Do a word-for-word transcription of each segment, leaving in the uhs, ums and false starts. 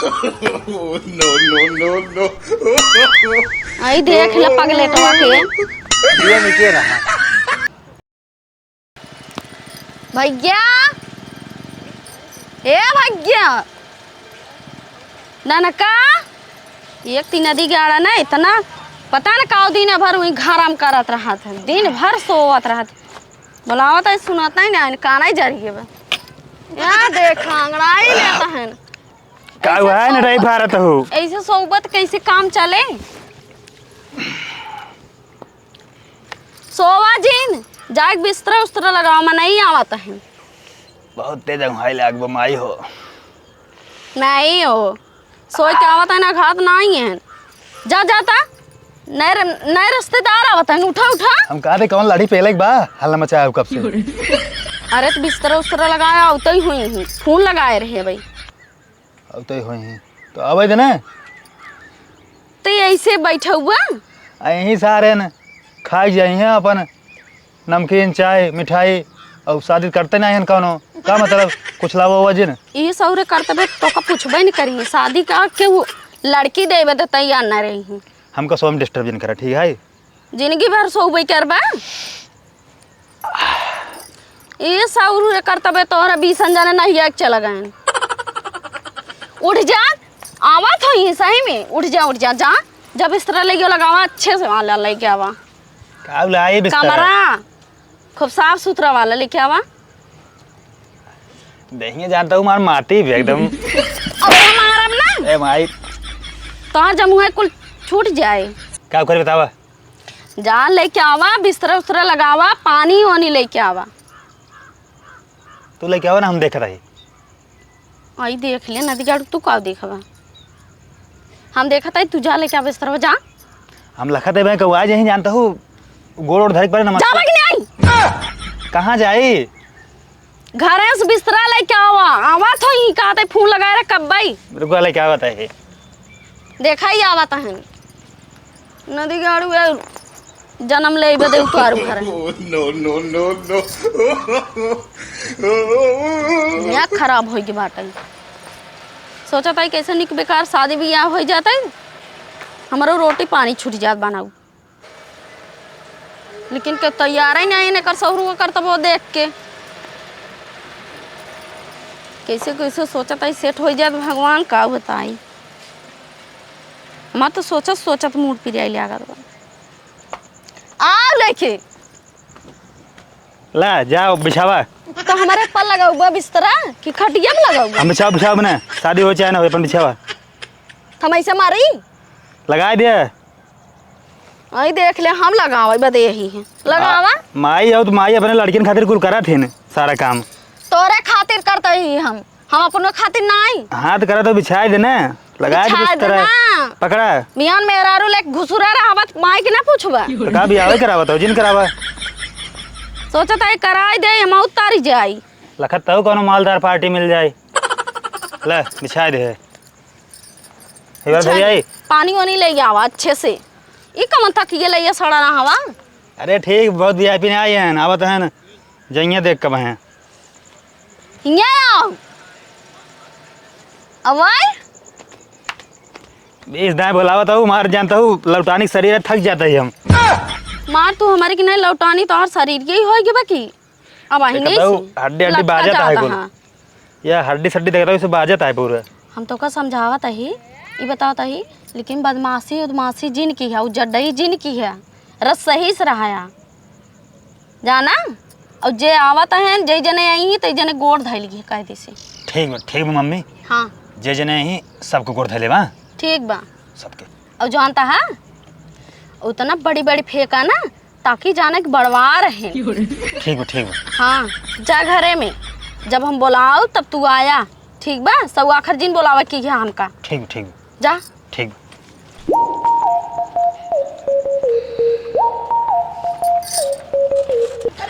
No, no, no, no। आई देख ले पगलेटवा के। जिया नीचे रहा। भैया, ए भैया, ननका, एक तीन नदी गाड़ा ना इतना, पता न काउ दिन भर वही घरम करत रहत है, दिन भर सोवत रहत है। बुलावत है, सुनत नहीं ना, काना ही जरिए बा। या देखा, अंगड़ाई लेता है। का ऐसे हुआ है, सोवत, नटाई फारत हो? ऐसे सोवत कैसे काम चले? सोवा जिन, जाके बिस्तरा उस्तरा लगावा, मैं नहीं आवत है। बहुत तेज अंघाई लाग बा माई हो। नहीं हो, सोई के आवत है ना, खात नहीं है। जा, जाता, नए र-, नए रिश्तेदार आवत है, उठा, उठा। हम कहा थे कौन लाठी पहले एक बा, हल्ला मचाया हो कब से। अरे तो बिस्तरा उस्तरा लगाया, उतई हुई ही, फोन लगाए रहे भाई। अब तो होई ही। तो आवे दे ना। तो ऐसे बैठा हुआ? आ, यहीं सारे न खाई जाई हैं अपन नमकीन, चाय, मिठाई, और शादी करते नहीं हैं कौनो। का मतलब, कुछ लावा हुआ जिन? ये सौरे करते बे तो का पूछबे नहीं करी। शादी का के वो लड़की देवे तो तैयार ना रही हैं। हमका सो में disturb जिन करा, ठीक है? जिंदगी भर सोबे करबा? ए साउरू रे करतबे तोहरा बीसन जाने नहीं एक चला गए। उठ जा, आवत हो ये सही में, उठ जा, उठ जा, जा, जब बिस्तरा लेके लगावा, अच्छे से वाला लेके आवा। का लाई बिस्तरा? कमरा खूब साफ सुथरा वाला लेके आवा। देहिए जानता हूँ मार माटी भी एकदम। अब हम मारब ना। ए माई। तोहर जमुआ कुल छूट जाए। का करे बतावा? जा लेके आवा, बिस्तरा उस्तरा लगावा, पानी वानी लेके आवा। तू लेके आवा ना, हम देखत हई। आई देख ले नदी गाड़ू, तू का देखबा? हम देखत हई, तू जा लेके आवा बिस्तरा, जा। हम लखत है भाई, कौआ जहीं जानता हूँ, गोड़ ओड़ धरे के पड़े ना। जाबा कि नहीं? कहाँ जाई? घरे से बिस्तरा लेके आवा, आवा तो ही कहते फोन लगा रे कब्बई। रुको लेके आवत है। देखा ही आवत है। नदी गाड़ू ए जन्म ले बदे उतारू घर। No, no, no, no। दिमाग खराब होई के बाटे। सोचत है कैसे निक बेकार शादी बियाह होई जाते, हमरो रोटी पानी छूट जात बनाऊ। लेकिन के तैयार ही नहीं, एकर सहुरू के करतबो देख के। कैसे कैसे सोचत आई सेट हो जात, भगवान का बताई। हमार तो सोचत सोचत मूड पिराई लागत बा। आओ लेके। ला, जाओ, बिछावा। तो हमारे पर लगाउबा बिस्तरा कि खटिया में लगाउबा? हम बिछावा, बिछावा बने, शादी हो चाहे ना हो, अपन बिछावा। तो हम ऐसे मारी? लगाई दे। आई देख ले, हम लगावे बदे यही है। लगावा। आ, माई हो तो माई अपने लड़कियन खातिर कुल करत है न सारा काम। तोरे खातिर करते ही हम, हम अपनो खातिर नाई। हाथ करा तो बिछाई दे ना, लगा दे बिछाई दे ना। पकड़ा। मियान मेहरारू लेके घुसुरा रहबत, माई के ना पूछबा। तो का बियाह करावत हो, जिन करावा। सोचत है कराई दे, हम उतारी जाई। लखत तो कोनो मालदार पार्टी मिल जाई। ले, बिछाई दे। एक बार अच्छा, धरी आई। पानी वानी ले आवा अच्छे से। ई कमन तक ये ले सड़ा ना हवा। अरे ठीक, बहुत वीआईपी नहीं आई हैं, आवत हैं, जइया देख कब हैं। हिया आओ। अवाई। बीस दाएं बुलावत हूँ, मार जानता हूँ, लौटानी के शरीर है, थक जाता ही हम। मार तू हमारे की नहीं लौटानी, तो और शरीर के ही होएगी बाकी। अब आही देखत नहीं हूँ, सी। हड्डी, हड्डी लटका बाजत जाता है कुल। हाँ। या हड्डी सड्डी देखत हूँ, इसे बाजत है पूरा। हम तो का समझावत ही, ई बतावत ही, लेकिन बदमाशी उदमाशी जिन की है, उ जड्डई जिन की है, रस सही से रहाया। जाना? और जे आवत हैं, जे जने आई हैं, ते जने गोड़ धइल गई कायदे से। ठीक बा, ठीक बा मम्मी। हाँ। जे जने आई, सबको गोड़ धइले बा। ठीक बा। सबके। और जानता है, उतना बड़ी बड़ी फेंका ना, ताकि जाने के बड़वार है। ठीक बा, ठीक बा। हाँ, जा घरे में, जब हम बोलाओ तब तू आया, ठीक बा? सब आखिर जिन बोलावे की है हमका। ठीक बा, ठीक बा। जा। ठीक बा।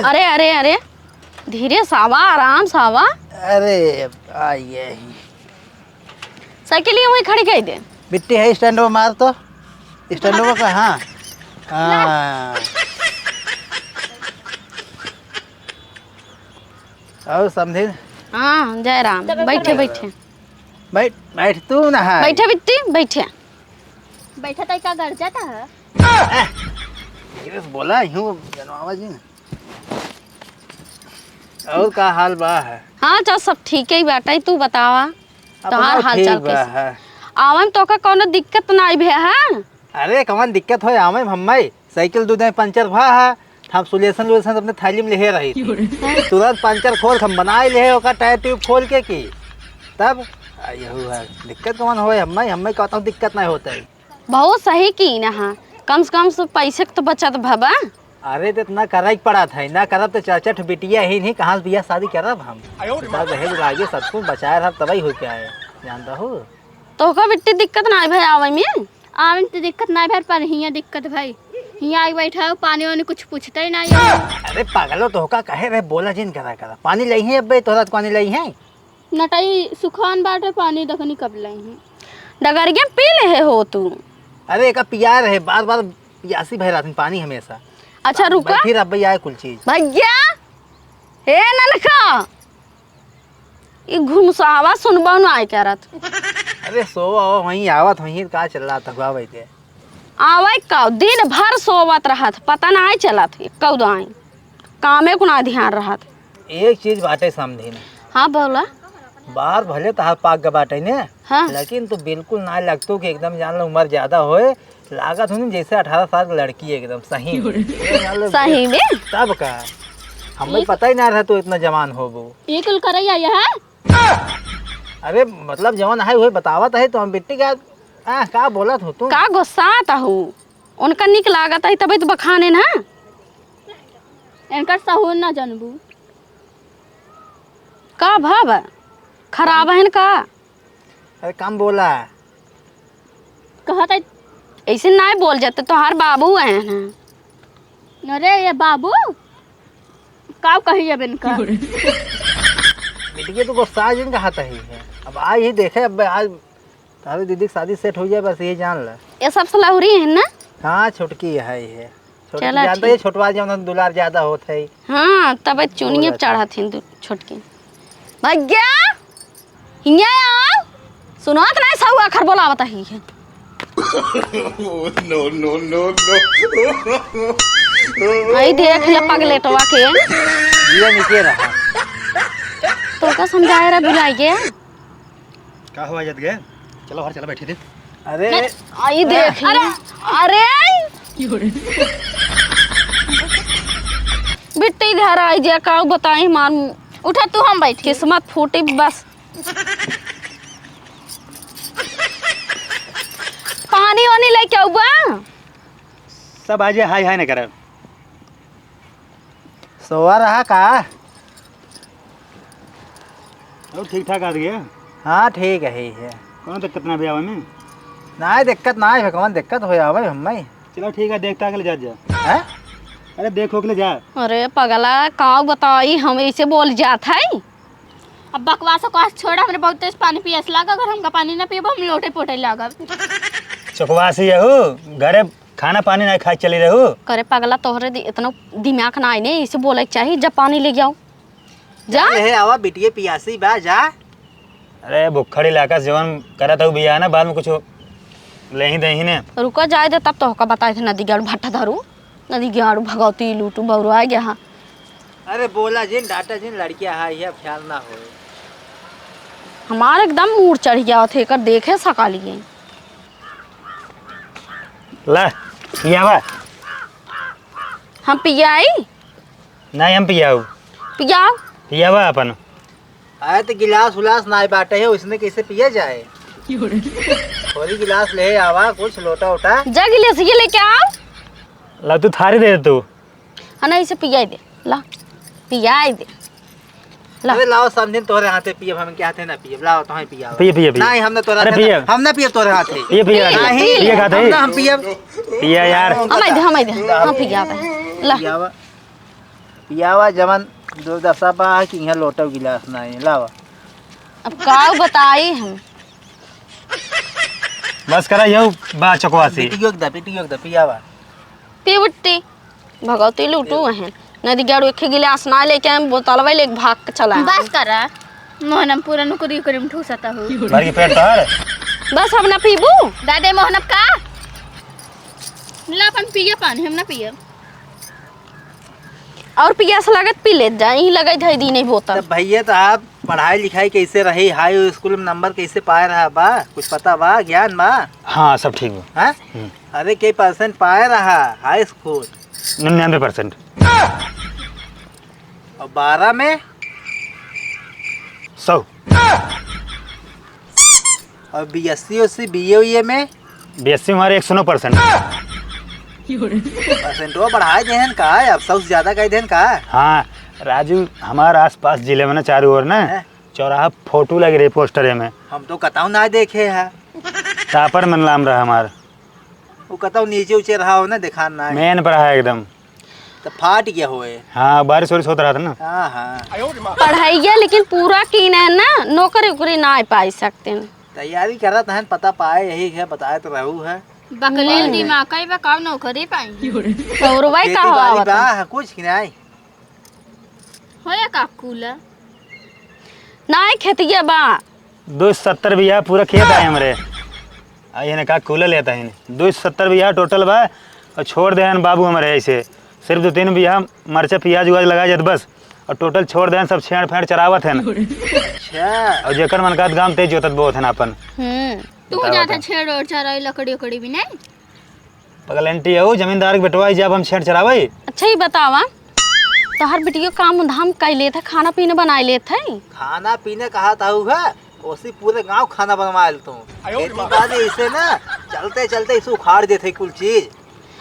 अरे, अरे, अरे, धीरे से आवा, आराम से आवा। अरे, आ यही। साइकिल ये वहीं खड़ी कर दे। बिट्टी है, स्टैंड पे मार तो। स्टैंड पे का, हाँ। हाँ। और समधिन? हाँ, जय राम। बैठे, बैठे। बैठ, बैठ तू ना है। बैठे बिट्टी, बैठे। बैठा तो का गरजत है? धीरे से बोला, यूं जनवावा जी। और का हाल बा है? हाँ, चाचा, सब ठीक ही बाटे, तू बतावा, अपना तोहार हाल ठीक चाल बा कैसे? है। आवे में तोका कौनो दिक्कत नाई भे है? अरे, कवन दिक्कत होय, आवे में हम्मे साइकिल दू दाई पंचर भा है, हम सुलेसन उलेसन अपने थैली में लेहे रही थी। तुरंत पंचर खोल के हम बनाए लेहे, ओकर टायर ट्यूब खोल के की। तब आ, यहू है, दिक्कत कवन होय, हम्मे, हम्मे कहता हूँ, दिक्कत नहीं होता है। बहुत सही की ना, हाँ, कम से कम से पैसे के तो बचत भवा। अरे, तो इतना करे के पड़ा था, ना करब तो चार चार ठो बिटिया ही नहीं, कहाँ से बियाह शादी करब हम? तो दहेज लागे, सब कुछ बचाए रहब, तबही हो क्या है, जानता हो? तोहका बिट्टी दिक्कत ना है भाई आवे में? आवे में तो दिक्कत ना है, पर हियाँ दिक्कत भाई, हियाँ आई बैठा हो, पानी वानी कुछ पूछते ही ना है। अरे पागलो, तोहका कहे रहे, बोला जिन करा करा, पानी लई है अब्बे, तोहरा तो पानी लई है। नटाई सुखान बाटे, पानी देखनी कब लई है। डगरिया पी लेहे हो तू। अरे एका पिया रहे, बार बार पियासी भय रहथिन पानी हमेशा। अच्छा, रुका। फिर अब्बे आए कुल चीज। भैया, हे ननका, ई घुमसावा सुनबो ना आए करत। अरे सोवा हो, वहीं आवत, वहीं का चल रहा था, हुआ वही दे। आवे का, दिन भर सोवत रहत, पता ना आए चलत, कौ दाई कामे को ना ध्यान रहत। एक चीज बाटे समझी ना। हाँ, बोला। बार भले तहार पाक के बाटे ने, हाँ। लेकिन तू बिल्कुल ना लगतो कि एकदम जान लो उम्र ज्यादा होए, लागत हो जैसे अठारह साल की लड़की है एकदम सही में। ये मान लो सही में? तब का? हमें ये पता ही ना रहा तू इतना जवान होबो। ये कुल करैया ये है? अरे मतलब जवन है वही बतावत है तो हम बिट्टी का, आ, का बोलत हो तू? का गुस्सात हो? उनका निक लागत है तबे तो बखाने ना। इनका सहूर ना जानबू। का भव? खराब है का? अरे कम बोला। कहत है। ऐसे ना बोल जाते, तोहार बाबू आए हैं। अरे ये बाबू, का कही अब इनका? बिटिया तो गुस्सा जिन कहत है। अब आज ही देखे, अब आज तारे दीदी की शादी सेट हो जाए, बस ये जान ला। ये सब सलहुरी है ना? हाँ, छोटकी है ये। छोटकी चला जानता ठीक। ये छोटवा जौन दुलार ज्यादा होत है। हाँ, तब चुनिया बोला था। चढ़त है दू छोटकी। भैया, हियाँ आओ। सुनात नहीं सहुआ खर बोलावत ही है। No, no, no, no। आई देख ले पगलेटवा के। ये नीचे रहा। तो का समझाए रहा भुलाई के? का हुआ जद गए? चलो हर चलो बैठी दे। अरे। नहीं, आई देख ले। अरे, अरे। बिट्टी धर आई जे का बताई हमार। उठा तू हम बैठी। किस्मत फूटी बस। पानी वानी लेके आउबा? सब आजे हाय हाय न करे। सोवा रहा का? और ठीक ठाक आ गया? हाँ, ठीक है, ही है। कौनो दिक्कत ना भी आवे में? ना, दिक्कत ना है, कौन दिक्कत हो आवे हमें? चलो ठीक है, देखता के ले जा, जा। हैं? अरे देखो के ले जा। अरे पगला, का बताई, हम ऐसे बोल जात है? अब बकवास को छोड़, हमरे बहुत तेज पानी पियास लागा, अगर हमका पानी ना पीबो, हम लोटे पोटे लागब। चकवासी यहू, घरे खाना पानी ना खाए चली रहू। करे पगला, तोहरे दि-, इतना दिमाग ना आइने, इसे बोले के चाही, जब पानी ले जाओ। जा। ले आवा, बिटिये पियासी बा, जा। अरे भुक्खड़ इलाका से जवन करत हऊ बियाह ना, बाद में कुछ ले ही दे ही ने। रुका जाए दे, तब तोहका बताए थे नदी गाड़ू भट्टा धरू, नदी गाड़ू भगवती लूटू बौरू आ गया हाँ। अरे बोला जिन, डाटा जिन, लड़किया है, ये ख्याल ना हो। हमार एकदम मूड चढ़ गया थे, एकर देखे सकालिए। ला, पियावा। हम पियाई? नहीं, हम पियाऊ। पियाओ। पियावा अपन। अरे तो गिलास उलास ना बाटे है, उसने कैसे पिया जाए? थोड़ी गिलास ले आवा, कुछ लोटा ओटा। जा गिलास ये लेके आओ। ला तू थारी दे तू। हाँ, ना, इसे पियाई दे। ला, पियाई दे। ला। अरे लाओ, समझिन तोहरे हाथे पियब, हम क्या हाथे ना पियब। लाओ, तोहे पियावा। पिए, पिए, पिए। नहीं, हम ना तोहरे अरे, हाथे पिए। ना, हम ना पियब तोहरे हाथे। पिए, पिए, नहीं, पिए खाते हम ही। ना, हम पियब। पिया यार। हम दे, हम दे। हम पियावा। ला। पियावा। पियावा, जवन दुर्दशा बा कि यहाँ लोटो गिलास नहीं। लावा। अब का बताई हम? बस करा, यहू बा चकवासी। पिटियो के दा, पिटियो के दा, पियावा। पी उठती। भगवती लूटू हैं। नदी गाड़ू एक गिलास ना लेके आए, बोतलवा लेके भाग के चला आए। बस करा। मोहनम पूरा नुकरी उकरी में ठूसता हो। भर के पेट तोहर। बस, अब ना पीबू? दादे मोहनम का? ला अपन पिए पानी, हम ना पिए। और पियास लागत पी लेत जा, यहीं लगई धई दी नहीं बोतल। तब भैया तो आप पढ़ाई लिखाई कैसे रही, हाई स्कूल में नंबर कैसे पाए रहा बा, कुछ पता बा, ज्ञान बा? हाँ, सब ठीक बा। हाँ? हम्म। अरे, के परसेंट पाए रहा हाई स्कूल? निन्यानवे परसेंट। और बारह में? सौ। और बीएससी ओसी, बीए उए में? बीएससी में हमारे एक सौ नौ परसेंट। परसेंटवा बढ़ाए देहन का? अब सौ से ज्यादा कह देहन का? हाँ, राजू, हमारे आसपास जिले में ना चारों ओर ना हैं? चौराहा फोटो लगे रहे पोस्टरे में। हम तो कतौ ना देखे है। टापर मन नाम रहा हमार। वो कतौ नीचे उचे रहा हो ना, देखान ना है। मेन पर है एकदम। तो फाट गया होए। हाँ, बारिश वारिश होत रहा था ना। हाँ, हाँ। पढ़ाइया लेकिन पूरा कीन है ना, नौकरी उकरी ना पाई सकते हैं। तैयारी करत हैं, पता पाए यही है, बताए तो रहू है। बकलेल हम्म। दिमाग का ही बा, काम नौकरी पाएंगे। सौरवा ही खेती का बाड़ी हवा बा, बता। है कुछ कि नहीं? होया का कूला? ना, खेतिया बा। दो सौ सत्तर बीघा पूरा खेत है हमरे। आ, ये ने का कूला लेता है, दो सौ सत्तर बीघा टोटल बा, और छोड़ दे हैं बाबू हमरे ऐसे, सिर्फ दो तीन बीघा मरचा, प्याज, उआज लगा जात बस, और टोटल छोड़ दे हैं, सब छेड़ फेड़ चरावत हैं। अच्छा। और जेकर मन का गांव तेज जोतत बहुत हैं अपन। हम्म। तू बताओ जाता तो। छेड़ और चराई, लकड़ी उकड़ी भी नहीं? पगलेंटी हो, जमींदार के बेटवा, जब हम छेड़ चरावे। अच्छा, ये बतावा, तोहर बिटियो काम धाम कर लेत है, खाना पीना बनाए लेत है? खाना पीना कहा था है, ओसी पूरे गांव खाना बनवा लेत हूँ। खेती बाड़ी ऐसे ना, चलते चलते इसे उखाड़ देते कुल चीज।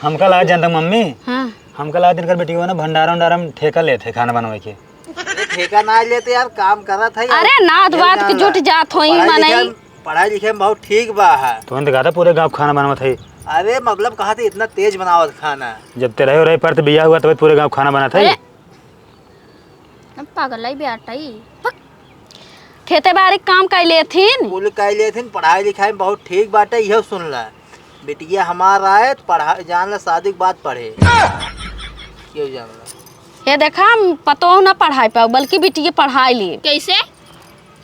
हमका लगा जानता मम्मी, हाँ। हमका लगा इनकर बिटियो ना भंडारा उंडारा में ठेका लेत है खाना बनवाए के। अरे ठेका ना लेते यार, काम करत है यार। अरे नात ये वात के जान जुट ला। जात होई पढ़ाई मनई। लिखाई, पढ़ाई लिखाई में बहुत ठीक बा है। तो उन्हें कहा था पूरे गांव खाना बनवत है। अरे मतलब कहा था इतना तेज बनावत खाना। जब तेरह रहे पर तो बियाह हुआ तब पूरे गांव खाना बनत है। अरे, अब पागल है बेटा ई। हक। खेते बाड़ी के काम कर लेथिन। कुल कर लेथिन, पढ़ाई लिखाई में बहुत ठीक बाटे, इहो सुन ला। बिटिया हमार आए तो पढ़ा, जान ला शादी के बाद पढ़े। क्यों जान ला? ये देखा, हम पतोह ना पढ़ाई पाऊ, बल्कि बिटिया पढ़ाई लिए। कैसे?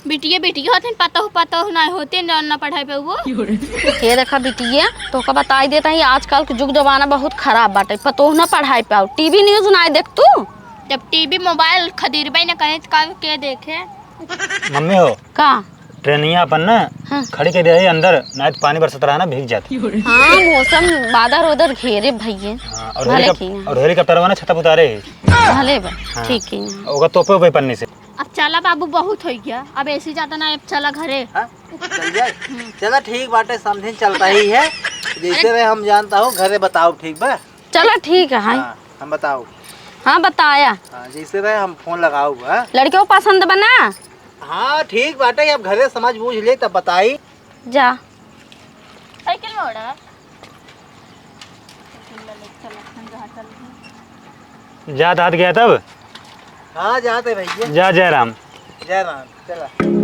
बिटिया बिटिया होते, पतोह पतोह ना होते, ना, ना पढ़ाई पाऊ वो। ये देखा बिटिया, तोहका बताई देता ही, आजकल के जुग जमाना बहुत खराब बाटे, पतोह ना पढ़ाई पाऊ, टीवी न्यूज ना देख तू। जब टीवी मोबाइल खरीदबे न करे तो का के देखे? मम्मी हो। का? ट्रेनिया अपन ना हाँ। खड़ी के दे अंदर, ना तो पानी बरसत रहा ना, भीग जात। हाँ, मौसम बादर उधर घेरे भैये। हाँ, और भले हेलीकॉप-, की ना। और हेलीकॉप्टर वाला छत पे उतारे। भले बा, हाँ। ठीक ही ना। ओका तोपे हुए पन्नी से। अब चला बाबू, बहुत हो गया, अब ऐसी ज्यादा ना, अब चला घरे। हाँ? चल जाए? चला ठीक बाटे, समझिन चलता ही है। जैसे अरे रहे हम जानता हूँ, घरे बताओ, ठीक बा? चला ठीक है। हाँ, हम बताओ। हाँ, बताया। हाँ, जैसे रहे हम फोन लगाओ, हाँ? लड़कियों पसंद बना? हाँ, ठीक बाटे, अब घरे समझ बूझ ले तब बताई। जा। साइकिल में उड़ा। जात हाथ गया तब? हाँ, जात है भैया। जा, जय राम। जय राम, चला।